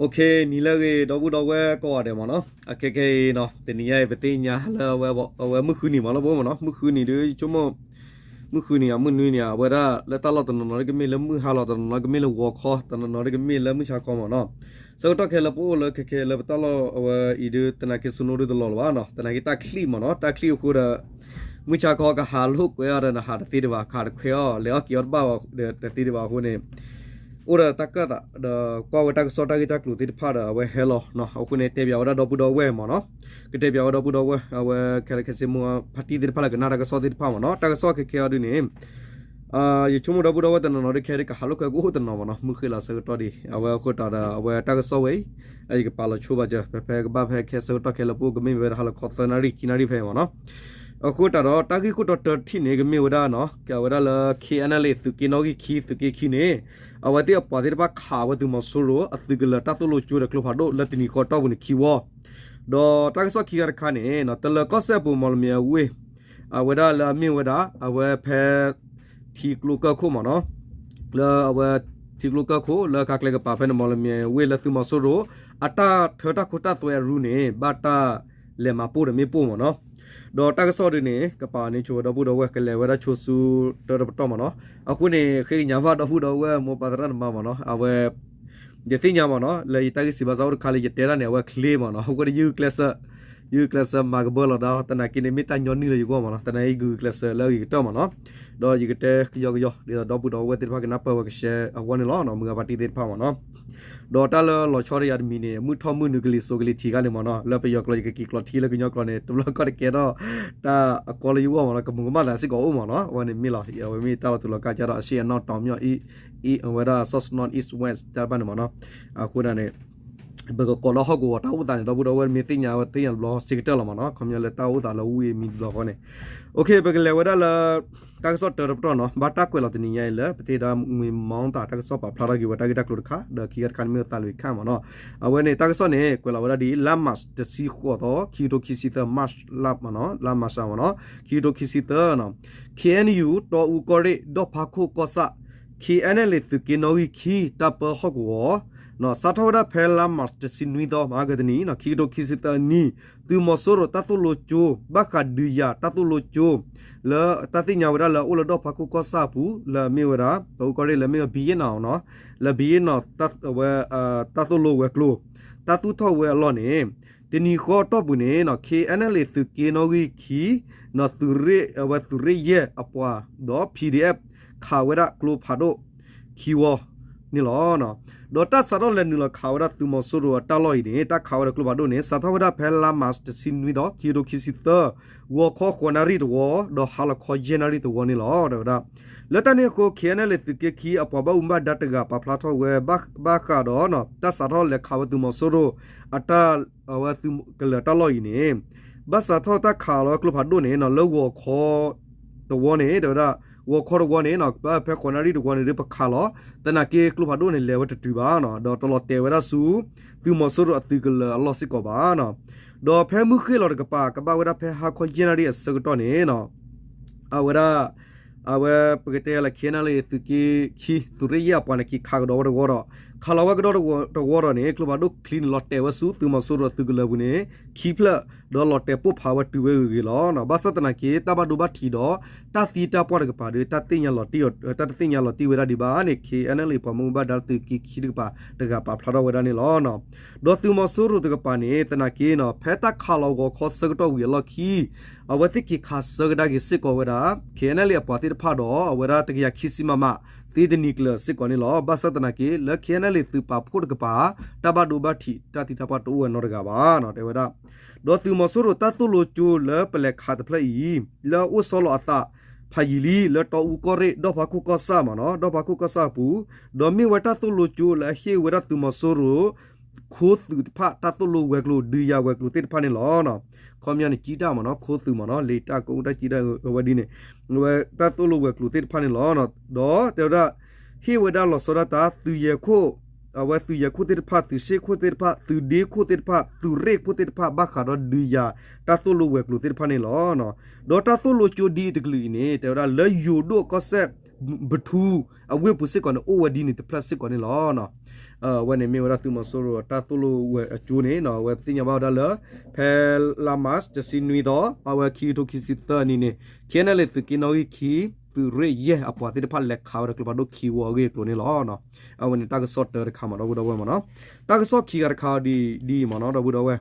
နံၤလၢအဂ့ၤ ဒီပုၢ်ဒီဝဲၢ်ကိးဂၤဒဲးမ့ၢ်နီၤ, အခဲခဲအံၤနီၤ တနံၤညါအံၤ ပသ့ၣ်ညါလၢအဝဲ အဝဲမုၢ်ဃုနံၤမ့ၢ်လၢပအိၣ်မ့ၢ်နီၤ, မုၢ်ဃုနံၤဒီး ယဆိကမိၣ် မုၢ်ဃုနံၤဧါ မုၢ်နွံနံၤဧါ အဝဲဒၣ်လၢတၢ်လီၢ်တနီၤနီၤ ကမ့ၢ်လၢမုၢ်ဟါလီၤ, တနီၤနီၤကမ့ၢ်လၢဂီၤခီ, တနီၤနီၤကမ့ၢ်လၢမုၢ်ဆါခီမ့ၢ်နီၤ. ဆၢကတီၢ်ခဲလၢာ်ပအိၣ်လၢခဲခဲလၢာ် ပတၢ်လီၢ်အဝဲအံၤဒီး သနာ်က့ snow ဒုတလီၤလၢၤဘၣ်နီၤ, သနာ်က့တၢ်ချံၣ်မ့ၢ်နီၤ, တၢ်ချံၣ်အဃိဒီး မုၢ်ဆါခီကဟးလိာ်ကွဲအီၤဒီး နဟးတသ့ဒံးဘၣ်, ကဟးတခွဲးအီၤ လဲၤအီၣ်က့ၤအီၣ်တဘၣ်ဘၣ်ဒီး တသ့ဒံးဘၣ်အဃိန့ၣ် အိၣ်ဒီးတၢ်ကၢၣ်သး ဒီးကွၢ်ဝဲတၢ်ကစီၣ်တၢ်ဂ့ၢ်တၢ်ကျိၤသ့ၣ်တဖၣ်ဒီး အဝဲဟဲလီၤနီၤ. အဃိန့ၣ် တဲပၠးဝဲဒၣ်ဒီပုၢ်ဒီဝဲၢ်မ့ၢ်နီၤ, ကတဲပၠးဝဲဒီပုၢ်ဒီဝဲၢ် အဝဲခဲလၢာ်ခဲဆ့ မိၢ်ဖါတံၢ်သ့ၣ်တဖၣ်လၢကနၣ်တၢ်ကစီၣ်သ့ၣ်တဖၣ်မ့ၢ်နီၤ. တၢ်ကစီၣ်ခဲခဲအံၤဒုန့ၣ် ယဆိကမိၣ်ဒီပုၢ်ဒီဝဲၢ်တနီၤနီၤဒီး ခဲဒုးကဟးလိာ်ကွဲကအိၣ်တနီၤမ့ၢ်နီၤ, မုၢ်ဃ့လီၤဆၢကတီၢ်ဒံး အဝဲအဃိတၢ်ဒီး အဝဲတၢ်ကစီၣ်ဝဲအံၤ ယကပာ်လီၤဆိဘၣ်စၢၤ ဖဲဖဲကဘၣ်ဖဲခဲဆၢကတီၢ်ခဲလၢာ်ပအိၣ် ကမ့ၢ်ဝဲဒၣ်ဟါလီၤခီသၢနၣ်ရံၣ်ခံနၣ်ရံၣ်ဖဲမ့ၢ်နီၤ. အဃိတၢ်ဒီး တၢ်ဂ့ၢ်ခိၣ်တီတၢတထံၣ်န့ၣ် ကမ့ၢ်ဝဲဒၣ်နီၤ ကဝဲဒၣ်လၢ K N L A သုးက့နီၣ်ဂံၢ်ခံ သုးက့ခံန့ၣ် အဝဲသ့ၣ်အပှၤသ့ၣ်တဖၣ်ခးဝဲသုးမီၤစိရိၤ အသုးကလၢၤတၢ်သိၣ်လိကၠိဒီးကျိဖးဒိၣ်လၢတနံၤဃီတီၢ်ပူၤန့ၣ်ခံဝီ ဒီးတၢ်ကစီၣ်ခံခါတခါန့ၣ် တလၢၤကီၢ်စဲၣ်အပူၤ မီၣ်လမံၤအဝ့ၢ် အဝဲဒၣ်လၢအမ့ၢ်ဝဲဒၣ် အဝဲဖဲ ထံကျိကၢၢ်ခိၣ်မ့ၢ်နီၤ, လၢအဝဲ ထံကျိကၢၢ်ခိၣ် လၢခးကျဲကပၤဖဲန့ၣ် မီၣ်လမံၤဝ့ၢ်လၢသုးမီၤစိရိၤ အတၢ်ထၢတၢ်ခိတၢ်သွဲအရူန့ၣ် ဘၣ်တၢ်လဲၤမၤပိၢ်ဒီးမ့ၣ်ပိၢ်မ့ၢ်နီၤ. ဒီးတၢ်ကစီၣ်ဒုန့ၣ် ကပာ်န့ၢ်ဆိဝဲဒီပုၢ်ဒီဝဲၢ် ကလဲၤဝဲဒၣ်ဆိဆူတၢတပတီၢ်မ့ၢ်နီၤ. အဃိန့ၣ် ဃ့ကညးဘၣ်ဒီပုၢ်ဒီဝဲၢ် မိၢ်ပၢ်သရၣ်သမါမ့ၢ်နီၤ အဝဲ ယသ့ၣ်ညါမ့ၢ်နီၤ လၢယတၢ်ဂ့ၢ်စံးဘၣ်စၢ်အိၣ်တခါလၢယတဲဒၣ်န့ၣ် အဝဲချ့မ့ၢ်နီၤ, အဃိန့ၣ် ယဂုာ်ကျဲးစၢး ယဂုာ်ကျဲးစၢးမၤကဘၢလီၤဒီး သနာ်က့န့ၣ် မ့ၢ်တၢ်ညီနုၢ်လၢယဂီၢ်မ့ၢ်နီၤ, သနာ်က့ယဂုာ်ကျဲးစၢးလၢအဂ့ၤကတၢၢ်မ့ၢ်နီၤ, ဒီးယကတဲကယီကယီ ဒ်သိးဒီပုၢ်ဒီဝဲၢ်သ့ၣ်တဖၣ်ကနၢ်ပၢၢ်ဝဲကရှဲအဂီၢ်န့ၣ်လီၤ, မုၢ်ဂၤပၢ်တံၢ်သ့ၣ်တဖၣ်မ့ၢ်နီၤ. ဒီးတၢ်လၢလီၤဆီတယၤတမံၤန့ၣ် မုၢ်ထီၣ်မုၢ်နုာ်ကလံၤစိးကလံၤထံးခါန့ၣ်မ့ၢ်နီၤ, လၢပယီၤကျိာ်ယကက့ၤကျိာ်ထံလၢကညီကျိာ်န့ၣ် တဘျီကီၢ်တကဲထီၣ် တၢ်အကီလၢယဂီၢ်မ့ၢ်နီၤ, ကမူၤကမၣ်သးစ့ၢ်ကီးအိၣ်မ့ၢ်နီၤ, အဝဲန့ၣ်မ့ၢ်လီၤ, အဝဲမ့ၢ်တၢ်လီၤတူာ်လီၤကာ်ကဒီး အရှေ့အနောက်တောင်မြောက် အံၤ အံၤ အဝဲဒၣ် south north east west တၢ်တဖၣ်န့ၣ်မ့ၢ်နီၤ, အဃိဒၣ်န့ၣ် ပကကိးလၢဟီၣ်ကဝီၤတၢ်အိၣ်သးန့ၣ် ဒီပုၢ်ဒီဝဲၢ်မ့ၢ်သ့ၣ်ညါဝဲသ့ၣ်ညါတဘျီစ့ၢ်ကတၢၢ်လီၤမ့ၢ်နီၤ, ခီပညီလၢတၢ်အိၣ်သးလၢဝ့ၢ်မံၤတဘျီဃီန့ၣ်, အိၣ်ခ့ ပကလဲၤဝဲဒၣ်လၢ တၢ်ကစီၣ်တၢတပတီၢ်နီၤ, ဘၣ်တၢ်ကွဲးလီၤတနံၤညါအံၤလၢ ပသ့ၣ်ဒၣ်မှံမီသးတၢ်ကစီၣ်ပာ်ဖျါထီၣ်က့ၤဝဲတၢ်ဂ့ၢ်တၢ်ကျိၤတခါ, ဒီးခံခါတခါန့ၣ်မ့ၢ်ဝဲသးလွံၢ်ခါမ့ၢ်နီၤ, အဝဲန့ၣ် တၢ်ကစီၣ်န့ၣ် ကွဲးလီၤဝဲဒၣ်ဒ် လါမးတဆံဃိးသီ ခံကထိခံဆံသၢ March လါမ့ၢ်နီၤ, လါမးရှးမ့ၢ်နီၤ, ခံကထိခံဆံသၢနီၤ, K N U တီအူကီၢ်ရ့ၣ် ဒီၣ်ဖးခိၣ်ကီၢ်ဆၣ် K N L A သုးက့နီၣ်ဂံၢ်ခံ တၢ်ပၢဟီၣ်ကဝီၤ စးထီၣ်ဝဲဒၣ်ဖဲလါမးတဆံနွံသီ မဟါကတနံၤ ခံကထိခံဆံသၢနံၣ် သုးမီၤစိရိၤတၢ်သိၣ်လိကၠိ ဘၣ်ဃးဒုးယၤတၢ်သိၣ်လိကၠိ လၢတၢ်သ့ၣ်ညါဝဲဒၣ်လၢအအိၣ်လၢဒီၣ်ဖးခိၣ်ကီၢ်ဆၣ်အပူၤ လၢအမ့ၢ်ဝဲဒၣ် တီအူကီၢ်ရ့ၣ်လၢအမ့ၢ်ဝဲ ဘံယ့ၣ်နီၣ်နီၤ, လၢဘံယ့ၣ်နီၣ် ဝဲ တၢ်သိၣ်လိဝဲၤကျိၤ တၢ်သူၣ်ထီၣ်ဝဲအလီၢ်န့ၣ် တနံၤဃီတီၢ်ပူၤန့ၣ်နီၤ K N L A သုးက့နီၣ်ဂံၢ်ခံ နီၤ သုးရ့ၣ် အဝဲသုးရ့ၣ်ယဲၢ်အပှၤ ဒီး P D F ခးဝဲဒၣ်ကျိဖးဒိၣ်ခံဝီန့ၣ်လီၤ. ဒီးတၢ်စးထီၣ်လဲၤနုာ်လီၤခးဝဲဒၣ်သုးမီၤစိရိၤအတၢ်လီၢ်အံၤန့ၣ် တၢ်ခးဝဲဒၣ်ကျိဖးဒိၣ်န့ၣ် စးထီၣ်ဝဲဒၣ်ဖဲလါမးတဆံနွံသီ ခံကထိခံဆံသၢ ဂီၤခီဃိးနၣ်ရံၣ်တဝီ ဒီးဟါလီၤခီယဲၢ်နၣ်ရံၣ်တဝီန့ၣ်လီၤ တဲဝဲဒၣ်. လၢတၢ်န့ၣ်အဃိ K N L A သုးက့ခံအပှၤဘၣ်မူဘၣ်ဒါတဂၤပာ်ဖျါထီၣ်ဝဲ ဘၣ်ဃးဒီး တၢ်စးထီၣ်လဲၤခးဝဲသုးမီၤစိရိၤ အတၢ် အဝဲသုးကလၢၤတၢ်လီၢ်အံၤန့ၣ် ဘၣ်စးထီၣ်တၢ်ခးလီၤဝဲကျိဖးဒိၣ်န့ၣ်နီၤ လၢဂီၤခီတဝီန့ၣ် တဲဝဲဒၣ် ဂီၤခီတဝီန့ၣ်နီၤ ဖဲဃိးနၣ်ရံၣ်တဝီန့ၣ်ဒီးပခးလီၤ သနာ်က့ကျိဖးဒိၣ်န့ၣ် လဲၤဝဲတတုၤဘၣ်နီၤ ဒီးတလီၤတဲာ်ဝဲဒၣ်ဆူ သုးမီၤစိရိၤအသုးကလၢၤအလီၢ်စ့ၢ်ကီးဘၣ်နီၤ. ဒီးဖဲမုၢ်ဃ့ၢ်လီၤတကပၤ ကဘၣ်ဝဲဒၣ်ဖဲဟါခီယဲၢ်နၣ်ရံၣ်အဆၢကတီၢ်န့ၣ်နီၤ အဝဲဒၣ် အဝဲပကတဲလၢ K N L A သုးက့ခံ သုးရ့ၣ်ယဲၢ်အပှၤန့ၣ် က့ၤခးကဒီးဝဲတဝီဒီး ခးလီၤဝဲကဒီးတဝီဒီးန့ၣ် ကျိဖးဒိၣ်ချံန့ၣ် လီၤတဲာ်ဝဲဆူသုးမီၤစိရိၤအသုးကလၢၤပူၤန့ၣ် ခံဖျၢၣ် ဒီးလီၤတဲာ်ပိၢ်ဖးဝဲတုၤဝဲဂ့ၤဂ့ၤလီၤ. ဘၣ်ဆၣ်သနာ်က့ တၢ်ဘၣ်ဒိဘၣ်ထံးဒီး တၢ်သံတၢ်ပှၢ်တကပၤဒီး တၢ်သ့ၣ်ညါလီၤတံၢ် တၢ်တသ့ၣ်ညါလီၤတံၢ်ဝဲဒၣ်ဒံးဘၣ်န့ၣ် K N L A ပှၤမူဘၣ်ဒါသုးက့ခံတကပၤတဂၤပာ်ဖျါထီၣ်ဝဲဒၣ်န့ၣ်လီၤ. ဒီးသုးမီၤစိရိၤတကပၤန့ၣ် သနာ်က့နီၤ ဖဲတၢ်ခးလီၤဂီၤခီဆၢကတီၢ်ဝံၤအလီၢ်ခံ အဝဲသ့ၣ်က့ၤခးဆၢကဒါက့ၤစ့ၢ်ကီးဝဲဒၣ် K N L A အပှၤသ့ၣ်တဖၣ်ဒီး အဝဲဒၣ်တကယၤခံဆံ မမ သ့တနံၤကျၢၤစ့ၢ်ကီးန့ၣ်လီၤ. ဘၣ်ဆၣ်သနာ်က့ လၢ K N L A သုးပာ်ဖှိၣ်တကပၤ တၢ်ဘၣ်ဒိဘၣ်ထံး တၢ်သံတၢ်ပှၢ်တအိၣ်ဝဲနီတဂၤဘၣ်နီၤ တဲဝဲဒၣ်. ဒီးသုးမီၤစိရိၤတၢ်သိၣ်လိကၠိလၢပလဲၤခးတဖျၢၣ်အံၤ လၢအအိၣ်ဆီလီၤအသးဖးယံာ်လံ လၢတီအူကီၢ်ရ့ၣ် ဒီၣ်ဖးခိၣ်ကီၢ်ဆၣ်မ့ၢ်နီၤ ဒီၣ်ဖးခိၣ်ကီၢ်ဆၣ်အပူၤ ဒီးမ့ၢ်ဝဲတၢ်သိၣ်လိကၠိလၢအဟ့ၣ်ဝဲဒၣ်သုးမီၤစိရိၤ ခိသုးတဖၣ် တၢ်သိၣ်လိဝဲၤကျိၤ ဒုးယၤဝဲၤကျိၤသ့ၣ်တဖၣ်န့ၣ်လီၤ. ခီပညီန့ၣ် ကံတၢ်မ့ၢ်နီၤ ခိသုးမ့ၢ်နီၤ လ့တၢ်ကအိၣ်တၢ်ကံတၢ်ဝဲဒ်န့ၣ် ဝဲတၢ်သိၣ်လိဝဲၤကျိၤသ့ၣ်တဖၣ်န့ၣ်လီၤ. ဒီးတဲဝဲဒၣ် ဟ့ၣ်ဝဲဒၣ်လီၤဆီဒၣ်တၢ် သုးယဲၤခိၣ် အဝဲသုးယဲၤခိၣ်သ့ၣ်တဖၣ် သုးရှ့ၣ်ခိၣ်သ့ၣ်တဖၣ် သုးဒ့ခိၣ်သ့ၣ်တဖၣ် သုးရ့ၣ်ခိၣ်သ့ၣ်တဖၣ် ဘၣ်ဃးဒီးဒုးယၤတၢ်သိၣ်လိဝဲၤကျိၤသ့ၣ်တဖၣ်န့ၣ်လီၤ. ဒီးတၢ်သိၣ်လိကၠိဒ်အံၤတကလုာ်အံၤန့ၣ် တဲဝဲဒၣ်လၢယိၤဒိၣ်ကီၢ်စဲၣ် ဘထူအဝ့ၢ်ပူၤစ့ၢ်ကီးန့ၣ် အိၣ်ဝဲဒ်န့ၣ်တဖျၢၣ်စ့ၢ်ကီးန့ၣ်လီၤ. အဝဲန့ၣ်မ့ၢ်ဝဲဒၣ်သုးမီၤစိရိၤအတၢ်သိၣ်လိဝဲအကၠိန့ၣ် အဝဲပသ့ၣ်ညါဘၣ်ဝဲဒၣ်လၢ ဖဲလါမး တဆံနွံသီ အဝဲခံကထိခံဆံသၢနံၣ်န့ၣ် ခ့နလ့ၣ်သုးက့နီၣ်ဂံၢ်ခံ သုးရ့ၣ်ယဲၢ်အပှၤသ့ၣ်တဖၣ်လဲၤခးဝဲဒီးကျိဖးဒိၣ်ခံဝီအဂ့ၢ်အကျိၤန့ၣ်လီၤ. အဝဲန့ၣ်တၢ်ကစီၣ်တၢတခါမး ဒီပုၢ်ဒီဝဲၢ်မးနီၤ. တၢ်ကစီၣ်ခံဂၤတခါဒ်အံၤမးနီၤ ဒီပုၢ်ဒီဝဲၢ်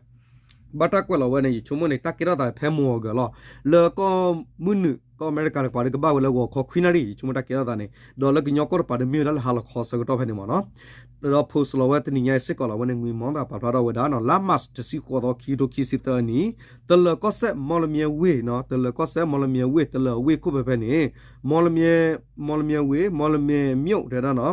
ဘၣ်တၢ်ကွဲးလီၤဝဲန့ၣ် ယဆိကမိၣ်န့ၣ် တၢ်ကဲထီၣ်သးဖဲမုၢ်အီၤကလီၤ လၢကီၢ်မုၢ်နုာ် ကီၢ်အမဲရကၤတကပၤဒီး ကဘၣ်ဝဲလၢဂီၤခီခွံနၣ်ရံၣ် ယဆိကမိၣ်တၢ်ကဲထီၣ်သးန့ၣ် ဒီးလၢကညီကီၢ်တပၤဒီးမ့ၢ်ဝဲဒၣ်လၢဟါလီၤခီဆၢကတီၢ်ဖဲန့ၣ်မးနီၤ. ဒီး post လီၤဝဲတနံၤညါအံၤစ့ၢ်ကီးလီၤ အဝဲန့ၣ် ငွေမီသးပာ်ဖျါထီၣ်ဝဲဒၣ်နီၤ လါမး တဆံဃိးသီ ခံကထိခံဆံသၢနံၣ် တလၢၤကီၢ်စဲၣ် မီလမၠဲဝ့ၢ်နီၤ တလၢၤကီၢ်စဲၣ် မီလမၠဲဝ့ၢ် တလၢၤဝ့ၢ်ခိၣ်ဖဲဖဲန့ၣ် မီလမၠဲ မီလမၠဲဝ့ၢ် မီလမၠဲမၠိၣ်တဲဝဲဒၣ်နီၤ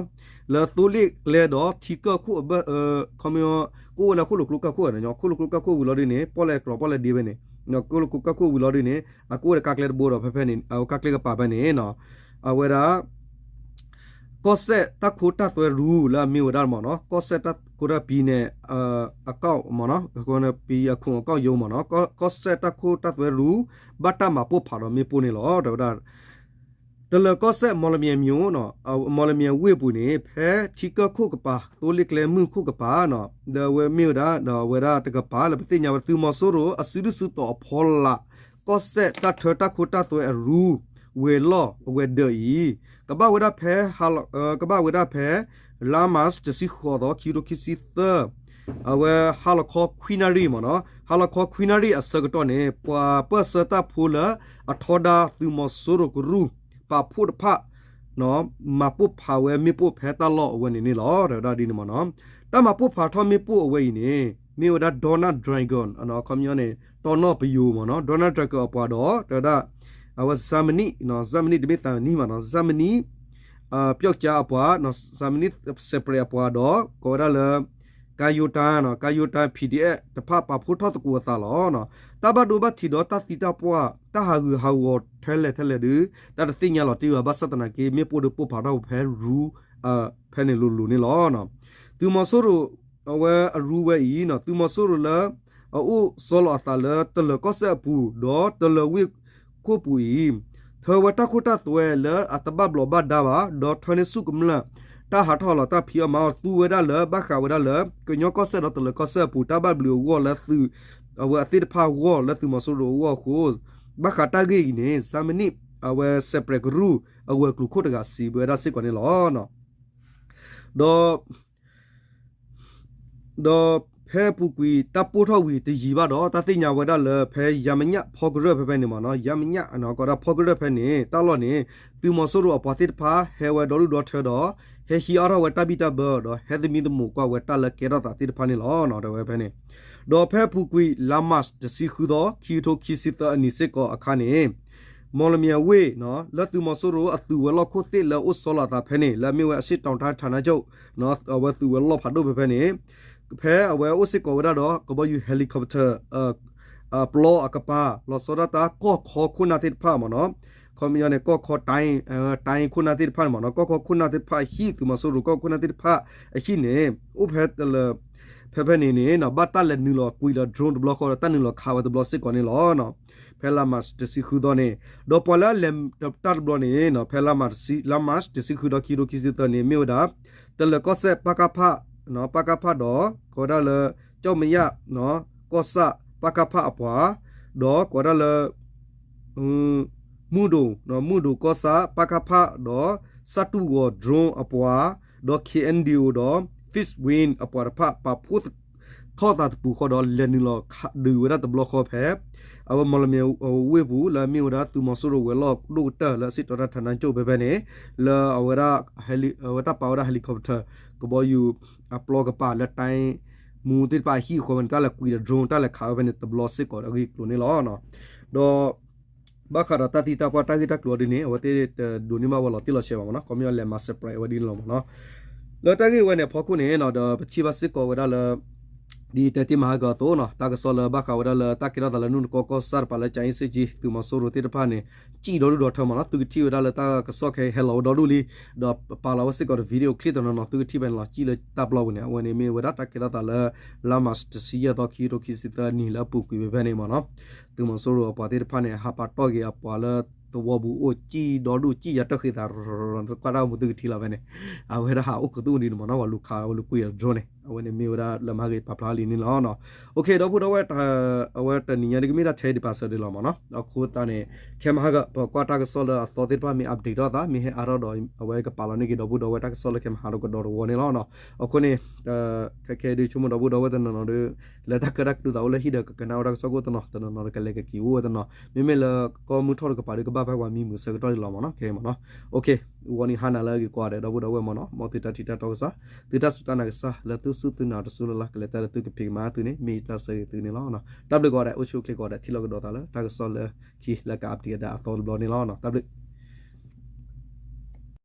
လၢသိလ့ၣ်ကျဲဒီးထံကၢၢ်ခိၣ်အဘၢၣ် ခီမ့ၢ် ကအိၣ်ဝဲလၢဃိၣ်လိာ်ကျိကၢၢ်ခိၣ် ဃိၣ်လိာ်ကျိကၢၢ်ခိၣ်ဝံၤလီၤဒ်န့ၣ် ပီၣ်လဲၣ်ကျီပီၣ်လဲၣ်ဒ့ဖဲန့ၣ် ဃိၣ်လိာ်ကျိကၢၢ်ခိၣ်ဝံၤလီၤဒ်န့ၣ် အကအိၣ်ဝဲလၢကါကျဲတဘိဒီးဖဲဖဲန့ၣ် အကါကျဲကပၤဖဲန့ၣ်နီၤ အဝဲဒၣ် ကီၢ်စဲၣ်တၢ်ခိတၢ်သွဲရူ လၢအမ့ၢ်ဝဲဒၣ်မးနီၤ ကီၢ်စဲၣ်တၢ်ခိတၢ်ပံၤန့ၣ် အကီၢ်မးနီၤ ပံၤအခိၣ်အကီၢ်ယိမးနီၤ ကီၢ်စဲၣ်တၢ်ခိတၢ်သွဲရူ ဘၣ်တၢ်မၤပိၢ်ဖးဒီးမ့ၣ်ပိၢ်န့ၣ်လီၤ တဲဝဲဒၣ် တလၢၤကီၢ်စဲၣ် မီလမၠဲမၠိၣ် မီလမၠဲဝ့ၢ်ပူၤန့ၣ် ဖဲထံကၢၢ်ခိၣ်ကပၤ သိလ့ၣ်ကျဲမုၢ်ခိၣ်ကပၤနီၤ ဒီးအဝဲမ့ၢ်ဝဲဒၣ် ဒီးအဝဲဒၣ်တကပၤလၢပသ့ၣ်ညါဝဲဒၣ် သုးမီၤစိရိၤအစုဒုၣ်စုတီၤအဖီလာ် ကီၢ်စဲၣ်တၢ်ထၢတၢ်ခိတၢ်သွဲအရူ ဝဲၤလီၢ်အဝဲၤဒၢးအံၤ ကဘၣ်ဝဲဒၣ်ဖဲ ကဘၣ်ဝဲဒၣ်ဖဲ လါမး တဆံဃိးသီ ခံကထိခံဆံသၢ အဝဲဟါလီၤခီခွံနၣ်ရံၣ်မးနီၤ ဟါလီၤခီခွံနၣ်ရံၣ်အဆၢကတီၢ်န့ၣ် ပှၤပၢၢ်ဆၢတၢ်ဖိလၢအထီဒါသုးမီၤစိရိၤကရူၢ် ပာ်ဖှိၣ်တဖၣ် မၤပိၢ်ဖးဝဲမ့ၣ်ပိၢ်ဖဲတၢ်လီၢ်အဝဲန့ၣ်န့ၣ်လီၤ တဲဝဲဒၣ်ဒ်န့ၣ်မးနီၤ တၢ်မၤပိၢ်ဖးထီၣ်မ့ၣ်ပိၢ်အဝဲအံၤန့ၣ် မ့ၢ်ဝဲဒၣ် Donald Dragon ခီပညီန့ၣ် တီနီၣ်ပယိၤမးနီၤ Donald Dragon အပှၤဒီး တဲဝဲဒၣ် အဝဲ Germany Germany တမ့ၢ်သးနံၣ်မးနီၤ Germany ပျီကၠါအပှၤ Germany separate အပှၤဒီး ကိးဝဲဒၣ်လၢ ကါယိတၢ် ကါယိတၢ် P D F တဖၣ်ပာ်ဖှိၣ်ထီၣ်သကိးအသးလီၤ. တၢ်ဘၣ်ဒိဘၣ်ထံးဒီးတၢ်သံတၢ်ပှၢ် တၢ်ဟးဂူာ်ဟးဂီၤထဲလဲၣ်ထဲလဲၣ်ဒီး တၢ်တသ့ၣ်ညါလီၤတံၢ်ဘၣ် ဘၣ်ဆၣ်သနာ်က့ မ့ၣ်ပိၢ်ဒီးပိၢ်ဖးထီၣ်ဖဲရူ ဖဲန့ၣ်လိၤလိၤန့ၣ်လီၤ. သုးမီၤစိရိၤ အဝဲအရူဝဲအံၤ သုးမီၤစိရိၤလၢ အအိၣ်စီလီၤအသးလၢတလၢၤကီၢ်စဲၣ်အပူၤ ဒီးတလၢၤဝ့ၢ်ခိၣ်ပူၤအံၤ ထၢဝဲတၢ်ခိၣ်တၢ်သွဲလၢအတဘၣ်ဘျီးဘၣ်ဒါဘၣ် ဒီးထၢန့ၢ်ဆူၣ်ကမျၢၢ် တၢ်ဟးထီၣ်ဟးလီၤတၢ်ဖံးအီၣ်မၤအီၣ်သူဝဲဒၣ်လၢ ဘၣ်ဃးဝဲဒၣ်လၢ ကညီကီၢ်စဲၣ်ဒီးတလၢၤကီၢ်စဲၣ်အပူၤ တၢ်ဘၣ်ဘျုးအဂီၢ်လၢသုး အဝဲအသ့ၣ်တဖၣ်အဂီၢ် လၢသုးမီၤစိရိၤအဂီၢ်အဃိ ဘၣ်ဃးတၢ်ဂ့ၢ်အံၤန့ၣ် Germany အဝဲ separate ကရူၢ် အဝဲၤကျိၤခိၣ်တဂၤစံးဝဲဒၣ်စ့ၢ်ကီးန့ၣ်လီၤ. ဒီး ဒီးဖဲအပူၤကွံာ်တၢ်ပိၢ်ထီၣ်ဝံၤတယံာ်ဘၣ်ဒီး တၢ်သ့ၣ်ညါဝဲဒၣ်လၢဖဲယါမညၣ်ဖီကရၢၢ်ဖဲဖဲန့ၣ်မးနီၤ ယါမညၣ် ကိးဒၣ်ဖီကရၢၢ်ဖဲန့ၣ် တၢ်လီၢ်န့ၣ် သုးမီၤစိရိၤအပှၤသ့ၣ်တဖၣ် ဟဲဝဲဒီဒူၣ်ဒီထၢဒီး ဟဲဟံးအါထီၣ်ဝဲတၢ်ဘံၣ်တၢ်ဘၢ ဒီးဟဲသမံသမိးကွၢ်ဝဲတၢ်လၢကဲထီၣ်သးသ့ၣ်တဖၣ်န့ၣ်လီၤ. တဲဝဲဖဲန့ၣ် ဒီးဖဲအပူၤကွံာ် လါမးတဆံဃုသီ ခံကထိခံဆံသၢအနံၤစ့ၢ်ကီးအခါန့ၣ် မီၣ်လမၠဲဝ့ၢ် လၢသုးမီၤစိရိၤအသုးဝဲၤလီၢ်ခိၣ်သ့ၣ်လၢအိၣ်စီလီၤအသးဖဲန့ၣ် လၢအမ့ၢ်ဝဲအရှေ့တောင်တိုင်းဌာနချုပ် အဝဲသုးဝဲၤလီၢ်ဖးဒိၣ်ဖဲဖဲန့ၣ် ဖဲအဝဲအိၣ်စ့ၢ်ကီးဝဲဒၣ်ဒီး ကဘီယူၤ helicopter အပျီအကပၤ လီၤဆီဒၣ်တၢ်ကီၢ်ခီခိၣ်နၢ်သ့ၣ်တဖၣ်မးနီၤ ခီပညီန့ၣ် ကီၢ်ခီ တိုင်း ခိၣ်နၢ်သ့ၣ်တဖၣ်န့ၣ်မးနီၤ ကီၢ်ခီခိၣ်နၢ်သ့ၣ်တဖၣ်အဟံၣ် သုးမီၤစိရိၤကီၢ်ခိၣ်နၢ်သ့ၣ်တဖၣ်အဟံၣ်န့ၣ် အိၣ်ဖဲတလၢ ဖဲဖဲန့ၣ်န့ၣ် ဘၣ်တၢ်လဲၤနုာ်လီၤကွံာ်လီၤ drone တဘျီဃီဒီး တၢ်နုာ်လီၤခးဝဲတဘျီစ့ၢ်ကီးန့ၣ်လီၤ. ဖဲလါမးတဆံဃုသီန့ၣ် ဒီးပှၤလၢအလဲၤတၢ်တဘျီန့ၣ် ဖဲလါမးတဆံဃုဒီး ခံကထိခံဆံသၢန့ၣ် မ့ၢ်ဝဲဒၣ် တလၢၤကီၢ်စဲၣ် ပကဖ ပကဖ ဒီး ကိးဝဲဒၣ်လၢ ကၠီၣ်မယၣ် ကီၢ်ဆၣ် ပကဖ အပှၤ ဒီးကိးဝဲဒၣ်လၢ မုၢ်ဒိၣ် မုၢ်ဒိၣ်ကီၢ်ဆၣ် ပကဖ ဒီး စၣ်တူၣ်ဂီၤ drone အပှၤ ဒီး K N D O ဒီး Fixed Wing အပှၤတဖၣ် ပာ်ဖှိၣ်ထီၣ်သးတပူၤဃီဒီး လဲၤနုာ်လီၤခးဒုးဝဲဒၣ်တဘျီဃီဖဲ အဝဲမီၣ်လမၠဲဝ့ၢ်ပူၤ လၢအမ့ၢ်ဝဲဒၣ်သုးမီၤစိရိၤဝဲၤလီၢ်ဒိၣ်ကတၢၢ်လၢအရှေ့တောင်တိုင်းဌာနချုပ်ဖဲဖဲန့ၣ် လၢအဝဲဒၣ် အဝဲတၢ်ပာ်ဝဲဒၣ် helicopter ကဘီယူၤအပျီကပၤလၢ တိုင်းမှူး သ့ၣ်တဖၣ်အဟံၣ်အဃိန့ၣ် တၢ်လဲၤကွံာ်ဒီး drone တၢ်လဲၤခးဝဲဖဲန့ၣ်တဘျီစ့ၢ်ကီးအဂ့ၢ်အကျိၤန့ၣ်လီၤ. ဒီး ဘၣ်ဃးဒီးတၢ်သံတၢ်ပှၢ်တၢ်ဂ့ၢ်တၢ်ကျိၤဒ်န့ၣ် အဝဲသ့ၣ်တဒိးန့ၢ်ဘၣ်ဝဲလီၤတံၢ်လီၤဆဲးဘၣ်မးနီၤ ခီပညီလဲၤမၤ surprise ဝဲဒ်န့ၣ်လီၤမးနီၤ လၢတၢ်ဂ့ၢ်ဝဲန့ၣ်အဖီခိၣ်န့ၣ်ဒီး ပထံၣ်ဘၣ်စ့ၢ်ကီးဝဲဒၣ်လၢ ဒ်တဲတ့ၢ်မဟါကီအသိးနီၤ တၢ်ကစီၣ်လၢဘၣ်ဃးဝဲဒၣ်လၢတၢ်ကဲထီၣ်သးလၢနူၢ်နကီကီၢ်ဆၣ်တပၤလၢ ကၠၤအ့စ့ကၠံ သုးမီၤစိရိၤသ့ၣ်တဖၣ်န့ၣ် စံၣ်ဒီဒူၣ်ဒီထၢမးနီၤ သုကထံၣ်ဝဲဒၣ်လၢတၢ်ကစီၣ်ခဲအံၤဟဲလီၤဝဲဒီဒူၣ်လံ ဒီးပာ်လီၤဝဲစ့ၢ်ကီးဒီး video clip တနီၤနီၤ သုကထံၣ်ဖဲန့ၣ်လီၤ စံၣ်လၢတၢ်ပျီပူၤန့ၣ် အဝဲန့ၣ်မ့ၢ်ဝဲဒၣ် တၢ်ကဲထီၣ်သးလၢ လါမးတဆံယဲၢ်သီ ခံကထိခံဆံသၢနံၣ်လၢအပူၤကွံာ်ဖဲဖဲန့ၣ်မးနီၤ သုးမီၤစိရိၤအပှၤသ့ၣ်တဖၣ်န့ၣ် ဟးပာ်တီၢ်က့ၤအပှၤလၢ သဝီပူၤအိၣ်စံၣ်ဒီဒူၣ်စံၣ်ယၤတၢၢ်ဃ့သး ကွၢ်တၢ်အိၣ်မူသုကထံၣ်လီၤဖဲန့ၣ်, အဝဲဒၣ်ဟးအိၣ်ကသူၣ်အုးဒံးန့ၣ်မ့ၢ်နီၤ ပှၤလူၤခးဝဲလူၤကွံာ်အ drone န့ၣ် အဝဲန့ၣ်မ့ၢ်ဝဲဒၣ်လၢမဟါဂ့ၤပာ်ဖျါလံန့ၣ်လီၤ. အိၣ်ခ့ ဒီပုၢ်ဒီဝဲၢ် အဝဲတနံၤညါဒ်ကမ့ၢ်ဒၣ်ထဲဒံးပာ်စၢၤဒံးလီၤမ့ၢ်နီၤ. အဃိသတးန့ၣ် ခဲမဟါက ပကွၢ်တၢ်ကစီၣ်လၢအသီသ့ၣ်တဖၣ်မ့ၢ် update ထီၣ်သး မ့ၢ်ဟဲအါထီၣ်ဒီး အဝဲကပာ်လီၤန့ၢ်က့ၤဒီပုၢ်ဒီဝဲၢ်တၢ်ကစီၣ်လၢခဲမဟါဒီးကဒီးတဝီန့ၣ်လီၤ. အဃိန့ၣ် ခဲခဲဒုးဆိကမိၣ်ဒီပုၢ်ဒီဝဲၢ်တနီၤနီၤဒီး လၢတၢ်ကဲတၢ်ကတူၢ်သးအိၣ်လၢဟံၣ်ဒီးကကနၣ်ဝဲတၢ်ကစီၣ်ကအိၣ်တနီၤ တနီၤနီၤဒီးကလဲၤကက့ၤအိၣ်ဝဲတနီၤ မ့မ့ၢ်လၢကီၢ်မုၢ်ထီၣ်တကပၤဒီးကဘၣ်ဖဲပှၤမံမုာ်ဆၢကတီၢ်ဒံးလီၤမ့ၢ်နီၤ ခဲမ့ၢ်နီၤ. အိၣ်ခ့ ဂီၤနံၤဟါနၤလၢအဂ့ၤကိးဂၤဒဲး ဒီပုၢ်ဒီဝဲၢ်မ့ၢ်နီၤ မ်သုတၢ်ထံၣ်တၢ်တီကစၢ် သုတၢ်စူၢ်တၢ်နာ်ကစၢ် လၢသုစူၢ်သုနာ်တစူၢ်လၢ်လၢ် ကလဲၤတၢ်လၢသုကဖံးကမၤသုန့ၣ် မ့ၢ်ယတၢ်ဆၢဂ့ၤသုန့ၣ်လီၤ. တၢ်ဘျုးကိးဂၤဒဲး အိၣ်ဆူၣ်အိၣ်ချ့ကိးဂၤဒဲး ထံၣ်လိာ်ကဒီးသးလၢတၢ်ကစီၣ်လၢခံလၢက update ဒၣ်အသီတဘျီန့ၣ်လီၤ. တၢ်ဘျုး